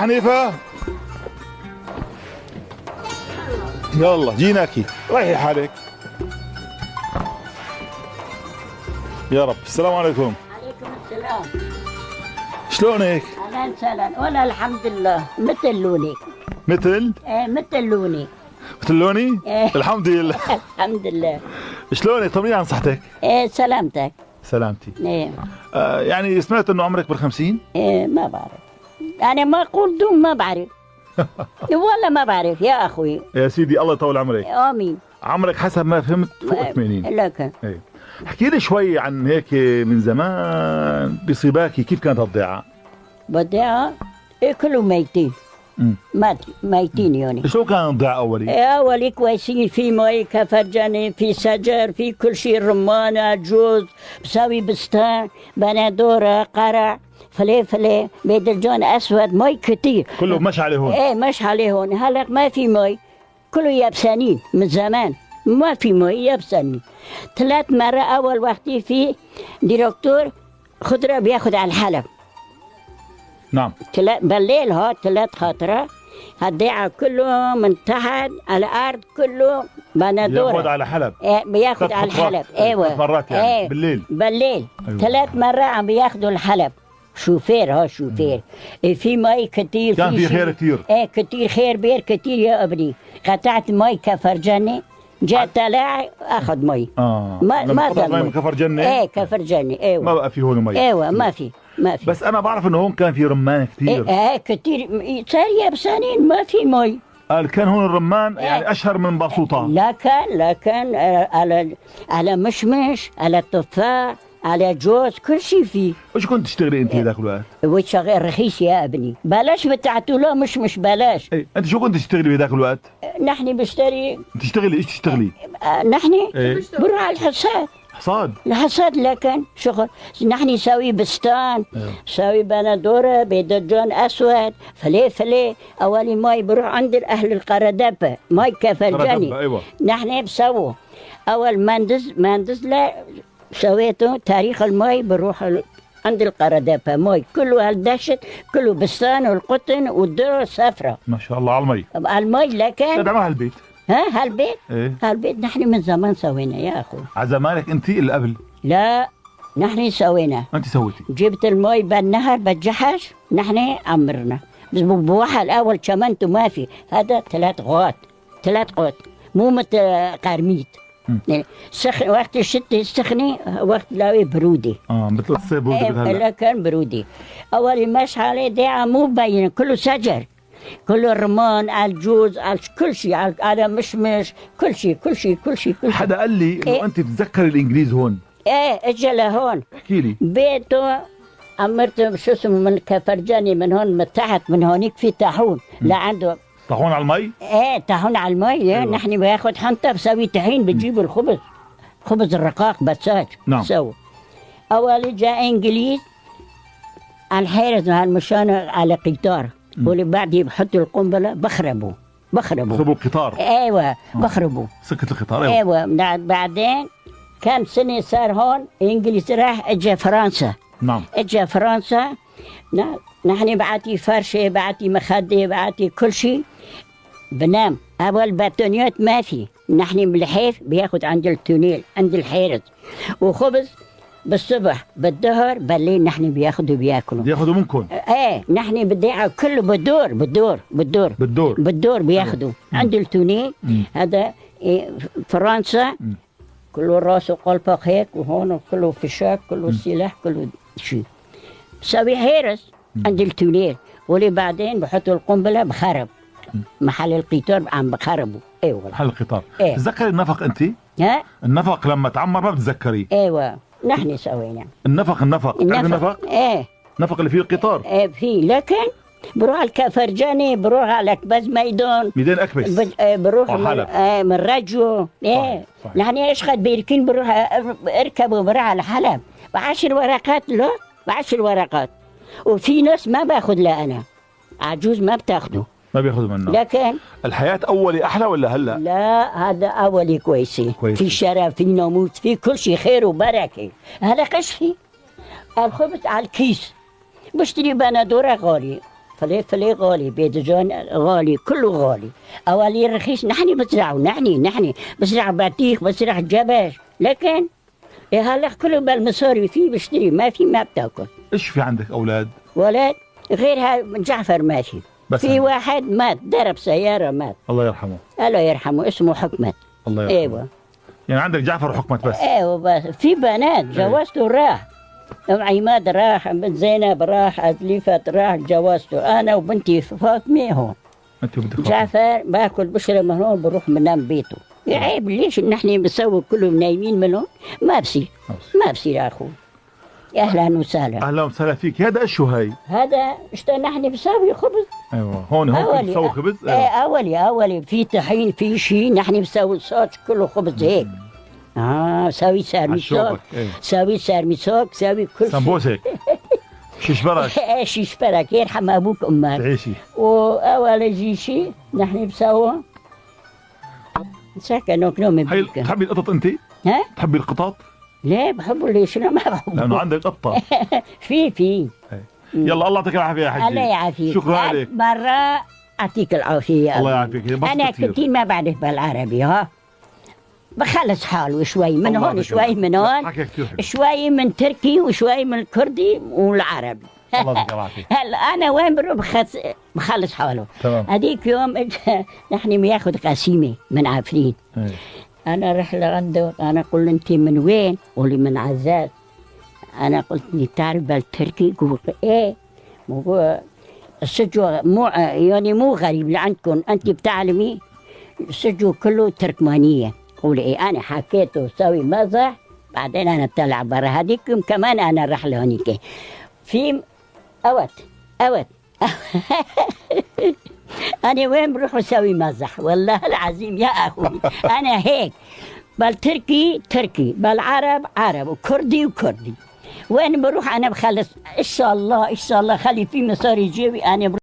حنيفة، يلا جيناكي، ريحي حالك يا رب. السلام عليكم. عليكم السلام. شلونك؟ اهلا وسهلا. ولا الحمد لله، مثل لونك. مثل؟ ايه مثل لونك. مثل لوني؟ إيه. الحمد لله. الحمد لله. شلونك؟ طمنيني عن صحتك. ايه سلامتك. سلامتي. ايه. يعني سمعت انه عمرك بال50؟ ايه ما بعرف، انا ما اقول دوم ما بعرف. والله ما بعرف يا اخوي. يا سيدي الله يطول عمرك. امين. عمرك حسب ما فهمت فوق 80. لك. ايه. احكي لي شوي عن هيك من زمان بصباكي، كيف كانت الضيعة؟ بضيعة إيه كله ميتين. مات ميتين يعني. شو كان الضيعة أولي؟ إيه أولي كويسين، في مي كفرجاني، في شجر، في كل شيء، رمانة، جوز، بساوي بستان، بندورة، قرع، فليفلة، باذنجان أسود، مي كتير. كله مش عليه هون. إيه مش عليه هون، هلا ما في مي، كله يابسانين من زمان، ما في مي يابسانين. 3 مرة أول وقتي في ديركتور خضرة بياخد على الحلب. نعم. بالليل ها 3 خطرة هالضيعة كله من تحت على الأرض كله بندورة. بياخد على حلب. إيه بياخد على الحلب. ايوه 3 مرات يعني. إيه بالليل. بالليل. أيوة. 3 مرات عم بياخدوا الحلب. شوفير ها شوفير. إيه في مي كتير، كان في خير كتير. ايه كتير خير بير كتير يا ابني. قطعت مي كفرجاني، جاء طلع اخذ مي. ما قطعت مي من كفر جنة؟ ايه كفر جنة. ايوه. ما بقى في هون مي. ايوه ما في، ما في. بس انا بعرف انه هون كان في رمان كثير. ايه كثير، صار يابسانين ما في مي. قال كان هون الرمان يعني اشهر من باسوطة. لا كان على مشمش، على تفاح، على جوز، كل شيء فيه. وش كنت تشتغلي انت ذاك الوقت؟ وشغل رخيص يا ابني، بلاش بتاعته، لا مش بلاش. ايه انت شو كنت تشتغلي بذاك الوقت؟ نحن بشتري. تشتغلي ايش تشتغلي؟ نحن إيه؟ بنروح على الحصاد. حصاد؟ الحصاد لكن شغل، نحن نسوي بستان، نسوي بندورة، باذنجان أسود، فليفلة، أولي مي بروح عند أهل القردبة، مي كفرجاني. أيوة. نحن بسووا أول ما ندز لا سويته تاريخ المي بروح عند القردبة، مي كله هالدشت، كله بستان والقطن والذرة الصفراء. ما شاء الله على المي. على المي لكن. طيب هالبيت. ها هالبيت؟ ايه هالبيت نحن من زمان سوينا يا اخوي. على زمانك انت اللي قبل؟ لا نحن سوينا. انت سويتي؟ جبت المي بالنهر بالجحش، نحن عمرنا بس بوحة الاول شمنته ما في، هذا 3 غوات، 3 غوات مو مثل قرميط. سخن وقت الشتاء سخني، وقت لاوي برودي. مثل الصيف برودي. إيه لا كان برودي. اول مش عليه ضيعه مو باينه، كله شجر، كله رمان، على الجوز، على كل شيء، على مشمش، كل شيء كل شيء كل شيء كل شيء. حدا قال لي انه إيه؟ انت بتتذكري الانجليز هون. ايه اجى لهون. احكي لي. بيته عمرته شو اسمه من كفرجاني، من هون من تحت، من هونيك في طاحون لعنده. طاحون على المي؟ ايه طاحون على المي. أيوة. نحن بياخذ حنطه بسوي طحين، بجيب الخبز، خبز الرقاق بساج. نعم. سووا. اول جاء انجليز على الحارس مشان على قطار، واللي بعد يحطوا القنبله بخربوا. بخربوا القطار. ايوه بخربوا سكه القطار. ايوه, أيوة. بعدين كم سنه صار هون انجليز راح اجى فرنسا. نعم. اجى فرنسا، نحن بعتي فرشه، بعتي مخده، بعتي كل شيء. بنام اول باتونيات ما في، نحن بالحيف بياخذ عند التونيل عند الحارس، وخبز بالصبح بالظهر بالليل نحن بياخذوا بياكلوا. بياخذوا منكم؟ ايه نحن بالضيعه كله بالدور بالدور بالدور بالدور بالدور بياخذوا عند التونيل. هذا إيه فرنسا كله راسه قلبك هيك، وهون كله فشاك، كله سلاح، كله شيء. بسوي حارس عند التونيل، واللي بعدين بحطوا القنبله بخرب محل القطار، عم بخربوا. ايوه محل القطار. إيه؟ تتذكري النفق انت؟ ها؟ النفق لما تعمر ما بتتذكري؟ ايوه نحن سوينا النفق. النفق النفق؟ ايه النفق اللي فيه القطار. ايه فيه، لكن بروح على الكفرجاني، بروح على كبز ميدان، ميدان اكبس، بروح من, من رجو. ايه نحن ايش قد بيركين، بروح اركب وبروح على حلب ب10 ورقات، لا ب10 ورقات. وفي ناس ما باخذ، لا انا عجوز ما بتاخده، ما بياخذوا منه. لكن الحياة أولي أحلى ولا هلا؟ لا هذا أولي كويسة، في شرف، في ناموس، في كل شيء خير وبركة. هلا قش في الخبز على الكيس، بشتري بندورة غالية. فليفلة غالي، باذنجان غالي، كله غالي. أولي رخيص. نحن بزرعه، نحن بزرع بطيخ، بزرع جبش، لكن إيه هلا كله بالمصاري، في بشتري، ما في ما بتاكل. ايش في عندك اولاد؟ ولد غير هاي جعفر ماشي. بس في عندك. واحد مات، ضرب سيارة مات. الله يرحمه. الله يرحمه، اسمه حكمت. الله يرحمه. ايوه. يعني عندك جعفر وحكمت بس. ايوه، بس في بنات جوزته راح، ام عماد راح، بنت زينب راح، أزليفة راح، جوزته انا وبنتي فاطمة هون. انت بدك فاطمة. جعفر باكل بشرب من هون، بروح بنام بيته. يا عيب، ليش نحن بنسوي كلهم نايمين من هون؟ ما بصير. ما بصير يا اخوي. اهلا وسهلا. اهلا وسهلا فيك. هذا ايش هي؟ هذا اشتا نحن بنسوي خبز. ايوه، هون بتسوي خبز؟ ايه، اولي في طحين، في شيء، نحن بنسوي صاج كله خبز هيك. سوي سارميسوك. عالشوبك، إيه. سوي سارميسوك، سوي كل شيء. سمبوسك، شيش برك. ايه، شيش برك، يرحم ابوك امك. تعيشي. واول شيء نحن بسوا سكنوا كلهم. هي بيك. بتحبي القطط انت؟ ها؟ بتحبي القطط؟ ليه بحبه؟ ليش انا ما بحبه؟ لانه عندك قطة. في. إيه. يلا، الله يعطيك العافية يا حجي. الله يعافيك. شكرا لك. مرة اعطيك العافية. الله يعافيك، انبسطت انا كثير. كثير ما بعرف بالعربي، ها بخلص حاله شوي من الله هون، يعطيك شوي العافية. من لا، هون، حكي كثير حلو. شوي من تركي وشوي من الكردي والعربي. الله يعطيك العافية. هلا انا وين بروح بخلص حاله. تمام. هذيك يوم نحن بياخذ قسيمه من عفرين. إيه. انا رحت لعنده، انا قلت له انت من وين؟ قال لي من عزاز. انا قلت لي تعرف بالتركي؟ قال ايه. هو السجو مو يعني مو غريب لعندكم، انت بتعلمي السجو كله تركمانيه. قول ايه. انا حكيته سوي مزح، بعدين انا طلع برا. هذيك يوم كمان انا رح لهونيك في اوت اوت. انا وين بروح اسوي مزح، والله العظيم يا اخوي انا هيك، بالتركي تركي، بالعرب عرب، وكردي وكردي. وين بروح انا بخلص. ان شاء الله، ان شاء الله خلي في مصاري جيبي انا بروح.